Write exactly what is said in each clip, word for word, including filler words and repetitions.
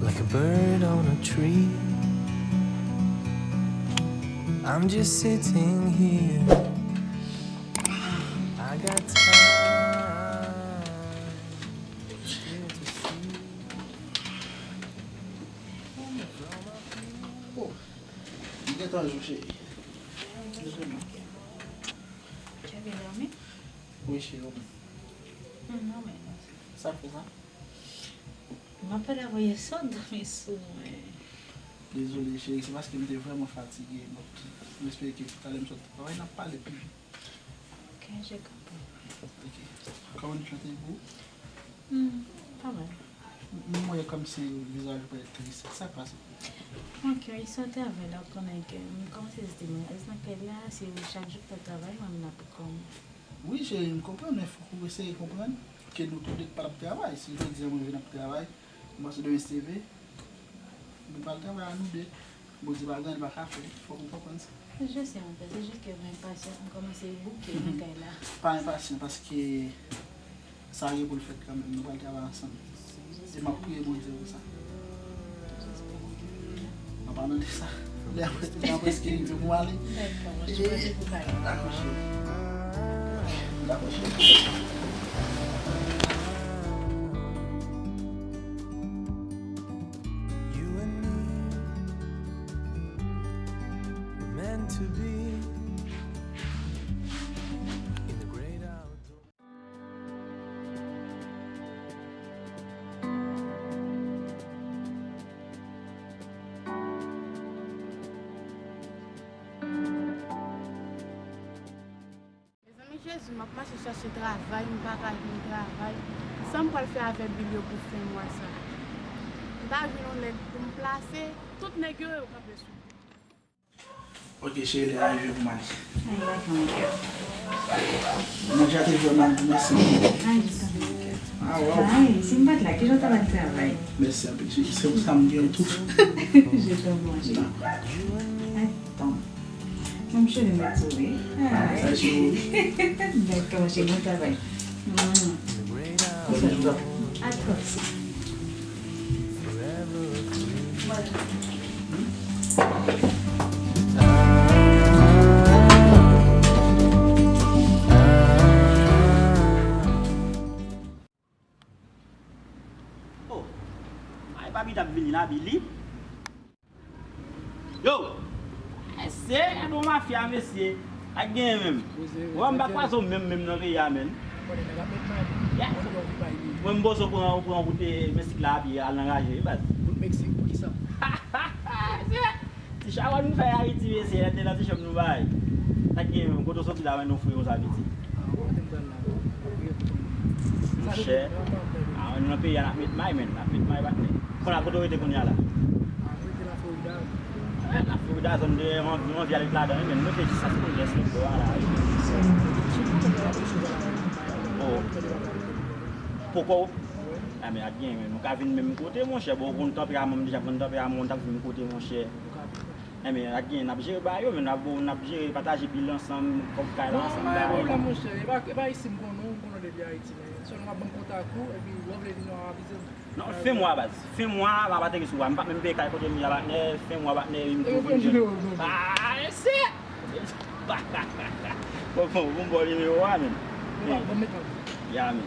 Like a bird on a tree, I'm just sitting here. I got time still to see. Oh, m gentan jou, cheri. Dezole. Cheri, dòmi? Wi, cheri, ou menm? M dòmi. Sa k fè sa? M apèl avè w yè swa, w dòmi sou mwen. Dezole, cheri, se paske m te vrèman fatige. Donk, m espere ke talè m sot travay, n ap pale pi. Ok, je comprends. Ok. Kòman nou chante pou ou? Hmm, pa mal. M, m wè kòmsi vizaj ou parèt tris. Sa k pase? Ok, istwa te avè la, ou konnen ke m kòmanse ezite, mwen rete nan kay la, se chak jou pou travay, mwen menm la pou kò m. Wi, cheri, m konprann, men fòk ou eseye konprann ke nou tou de pa t ap travay. Si jodi a mwen vin ap travay, m panse demen se ve, nou pral travay a nou de. Bondye pa gen, li pa ka fè. Fòk ou konprann sa. Je sais, mon père, se jis ke mwen enpasyan, m kòmanse bouke nan kay la. Pa enpasyan, paske sa gen pou l fèt kanmenm. Nou pral travay ansanm. E m ap priye Bondye pou sa. An palan de sa, lè a prèske rive pou m ale. Dakò, cheri. Dakò, cheri. You and me were meant to be in the great outdoors. Mezanmi Jezi, m ap mache chache travay, m pa ka jwenn travay. Sa m pral fè avèk bil yo pou fen mwa sa? M ta jwenn yon nèg pou m plase, tout nèg yo, yo kanpe sou mwen. Ok, cheri, lè a rive pou m ale. Ay, dakò, mon kè. Manje a te vrèman bon, mèsi. Ay, jis kanpe, mon kè. Ah, wow. Ay, si m pa t la, kijan w ta pral travay? Mèsi anpil, cheri. Se pou sa m gen tou. Je t'aime, mon chéri. Ay, tanm. Mon chéri, mèt sove. Ay. Sa, cheri. Dakò, mon chéri, bon travay. Mm. Dakò. Oh, ay, papi t ap vini la, Billy. Yo! Mesye, gade yon mafya, mesye. Ak genyen menm. Wè, m pa kwaze w menm, menm nan peyi a, menm. Yes. Mwen, m panse w pran, w pran wout, eh, Meksik la, epi al nan raje, wi, baz. Wout Meksik, poukisa? Ti chawony nou fè Ayiti, mesye, lè n te nan ti chanm nou bay. Sa k gen menm, kote w soti la, menm nou fri konsa, piti. Monchè, a, nou nan peyi a, n ap met may, menm, n ap met may, patnè. Kounye a, kote w rete kounye a la? Eh, la Florida, zòn de, mwen, mwen anvi al ret ladan, wi, menm, nou te jis ap konn lès nou bò a la, wi. Oh. Poko? A, men, ak gen, men, nou ka vin menm kote, monchè, bon, ou konn tanperaman m, deja konn tanperaman w, n t ap vin kote, monchè. Enben, ak gen, n ap jere bagay yo, men n ap, n ap jere, pataje bil ansanm, kòb kay la ansanm, bagay la. Non, pa gen pwoblèm, monchè. E pa, e pa isit m konnen w, m konnen w depi Ayiti, men sèlman w ap ban m kontak ou, epi lè w vle vini, w a avize m. Non, fen mwa, baz. Fen mwa, m ap atere sou ou a. M p ap menm peye kay kote m ye a, patnè. Fen mwa, patnè, epi m tou vin jwenn. Ah, mesye! Bon, bon, bon, bon, nimewo a, men. Ya, men.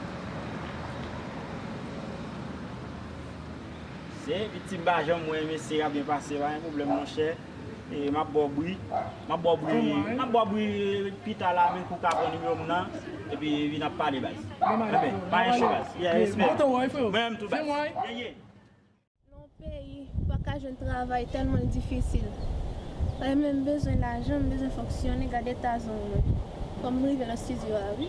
Se, viktim pa janm wè, mesye, ap byen pase, pa gen pwoblèm, monchè. E, m ap ba w bri. M ap ba w bri. M ap ba w bri pita la, men pou w ka pran nimewo m nan. Epi vin ap pale, baz. Enben, pa enche, baz. Yeah, respect. Mwen menm tou, baz. Yeah, yeah. Nan yon peyi, ou pa ka jwenn travay tèlman l difisil. Lè menm m bezwen lajan, m bezwen fonksyone, gade eta zòn mwen. Kòm m rive nan estidyo a, wi.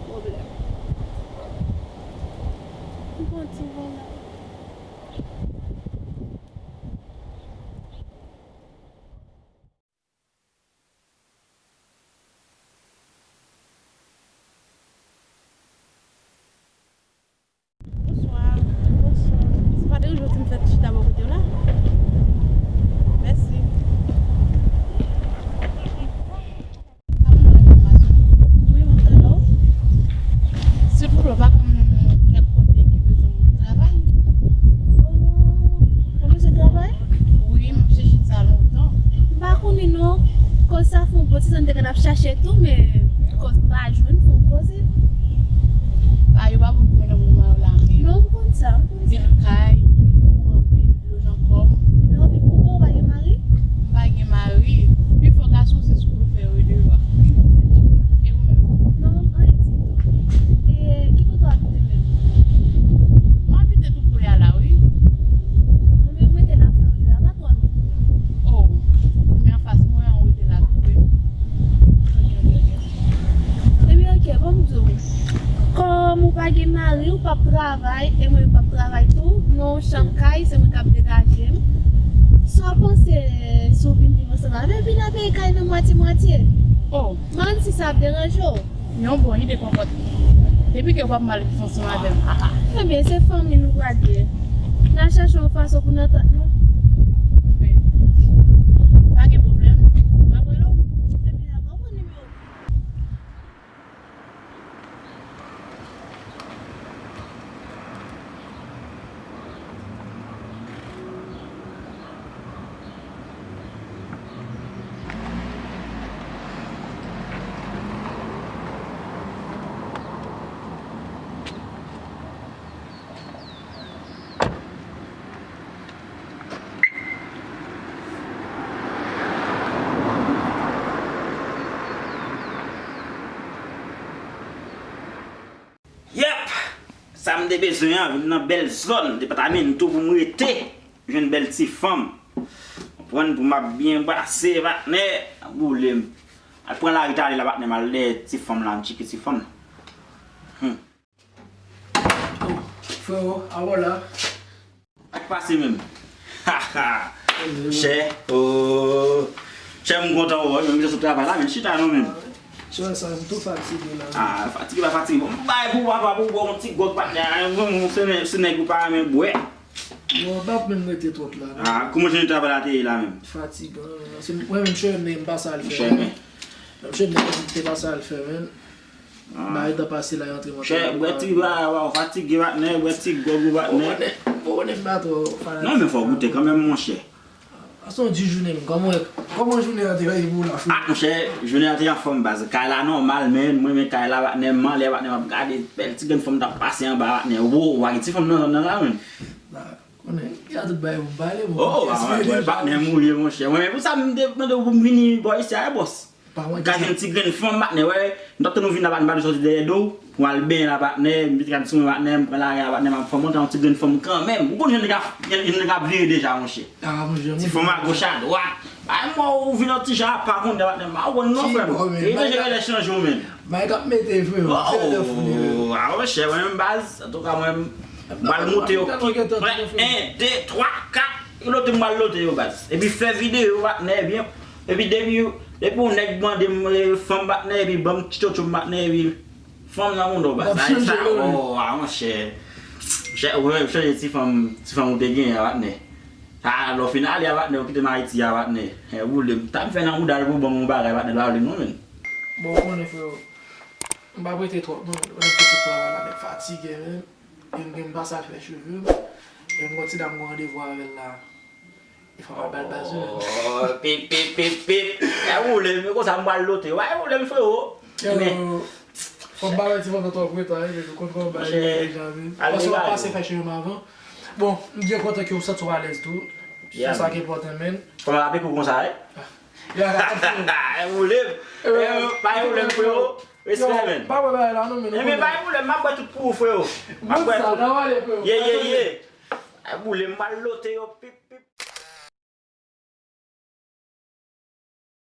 Pwoblèm. M pran ti van la. Bonswa. Bonswa. Se pa deranje w si m fè ti chita bò kote w la? Mèsi. Wi, m ap tande w. Silvouplè, w pa konn kèk kote ki bezwen moun travay? Oh, ou bezwen travay? Wi, m ap chèche sa lontan. M pa konnen non. Koz sa fè yon bon ti tan m te konn ap chache tou, men koz m pa jwenn fè yon koze. A, yo pa bon pou mwen nan moman yo la, men. Non, m konn sa, m konn sa. Pil kay, pil kouran, pil dlo nan kò m. Epi w ap viv pou kò w, ou pa gen mari? M pa gen mari. Pifò gason se sou blofè yo rete yo. E ou menm? Non, anyen ditou. E ki kote w abite menm? M abite tou prè a la, wi. Mwen menm, m rete la Florida, pa twò lwen tou non. Oh, men anfas mwen an, ou rete la tou prè. Ebyen, ok, bon, m di w. Kòm ou pa gen mari, ou p ap travay, e mwen, m p ap travay tou. Nou yon chanm kay, se mwen k ap degaje m. Sa w panse si w vin viv ansanm avè m, vin ap peye kay nan mwatye mwatye? Oh. Mande si sa ap deranje w. Yon bon ide, kòkòt. Depi ke w p ap mal viv ansanm avè m. Ebyen, se fanmi nou pral ye. N a chèche yon fason pou n antann nou. Ebyen, pa gen pwoblèm. M ap rele w. Ebyen, dakò, pran nimewo. Yep! Sa m te bezwen an, vin nan bèl zòn, depatman tou pou m rete, jwenn bèl ti fanm. Konprann, pou m ap byen pase, patnè, boule m. Al pran lari tale la, patnè, m al dèyè ti fanm la, m tcheke ti fanm. Hmm. Oh, freo, a w la. Sa k pase menm? Ha, ha. Chè, oh. Chè, m kontan wè w, menm jan sou travay la, men chita non menm. Chè, sa, m tou fatige la. Ah, fatige pa fatige. Bon, m bay pou papa, pou bò yon ti gwòg, patnè. Ah, bon, se nè-, se nèg ou pa renmen bwè. Bon, m p ap menm rete twòp la, non. Ah, kòman jan travay la te ye la menm? Fatigan, se mwen menm chè, men m pa sa al fè. Chè, men. Menm chè, men m te pa sa al fè, men. Ah. Bagay tan pase la, yo antre mwen. Chè, bwè ti va, va, w fatige, patnè, bwè ti gwòg ou, patnè. Ou konnen, ou konnen m pa twò fanatik. Non, men fò w goute kanmenm, monchè. Sa se yon di jounen, men kòman, kòman jounen an te ye pou w la, frè? Ah, monchè, jounen an te anfòm, baz. Kay la nòmal, men mwen, men kay la, patnè, m anlè, patnè, m ap gade bèl ti grenn fanm t ap pase anba, patnè. Wo, w pa gen ti fanm nan zòn nan la, men. Konnen, ki a tout bagay pou m pale, bon. Oh, ah, wè, patnè m ou ye, monchè. Mwen, men pou sa, m te mande w pou m vini bò isi a, bòs. Pa manke. Gade yon ti grenn fanm, patnè, wè. M t ap tann ou vin la, patnè, m pa t sòti dèyè do w. Pou m al benyen la, patnè, m mete rad sou mwen, patnè, m pran lari a, patnè, m ap fè monte yon ti grenn fanm kanmenm. Ou konn jan nèg ap, jan nèg ap vire deja, monchè. Ah, monchè, ti fanm agoch, adwat. Ay, mwen, ou vin yon ti jan apa konn, patnè, m pa konn non, frè m. E manje genlè chanje w, menm. Mike ap mete, frè m. Oh, ah, monchè, mwen menm baz, antouka, mwen, m pral monte yo. Mwen, en, de, twa, kat. Lote m pral lote yo, baz. Epi fè videyo, patnè, byen. Epi depi, depi yon nèg mande m, eh, fanm, patnè, epi ban m ti tchotcho m, patnè, epi fanm nan mouda w, baz. Sa, sa, oh, ah, monchè. Monchè, ou menm chanje ti fanm, ti fanm ou te genyen a, patnè. Sa, lè w fin ale a, patnè, ou kite m Ayiti a, patnè. Eh, boule m. Sa m fè nan mouda l pou ban m yon bagay, patnè, pa vle non, menm. Bon, ou konnen, frè, m p ap rete twòp, non. Ou konnen pitit travay la, nèg fatige, menm. E m gen m pase al fè cheve m. E m gon ti dam m gon randevou avè l la. E fò m al ba l baz ou menm. Oh, pip, pip, pip, pip. E woule m, e konsa m pral lote. Wè, e woule m, frero. Men fò m pa wè ti fanm nan twò pwetan, wi, men nou konn kòman bagay yo ye deja, men. Paske w ap pase fè cheve m avan. Bon, m byen kontan ke w santi w alèz tou. Yeah, man. Sa ki enpòtan, man. Kòman ap epi w konsa, eh? Ya, ya, ya. E boule m. Eh, pa gen pwoblèm, freo. Respè, man. Pa wè bagay la non, men. Eh, men pa gen pwoblèm, m ap bwè tout pou ou, freo. M ap bwè Sa, tout. Nan wale, freo. Ye, ye, ye. E boule m, m pral lote yo, pip, pip.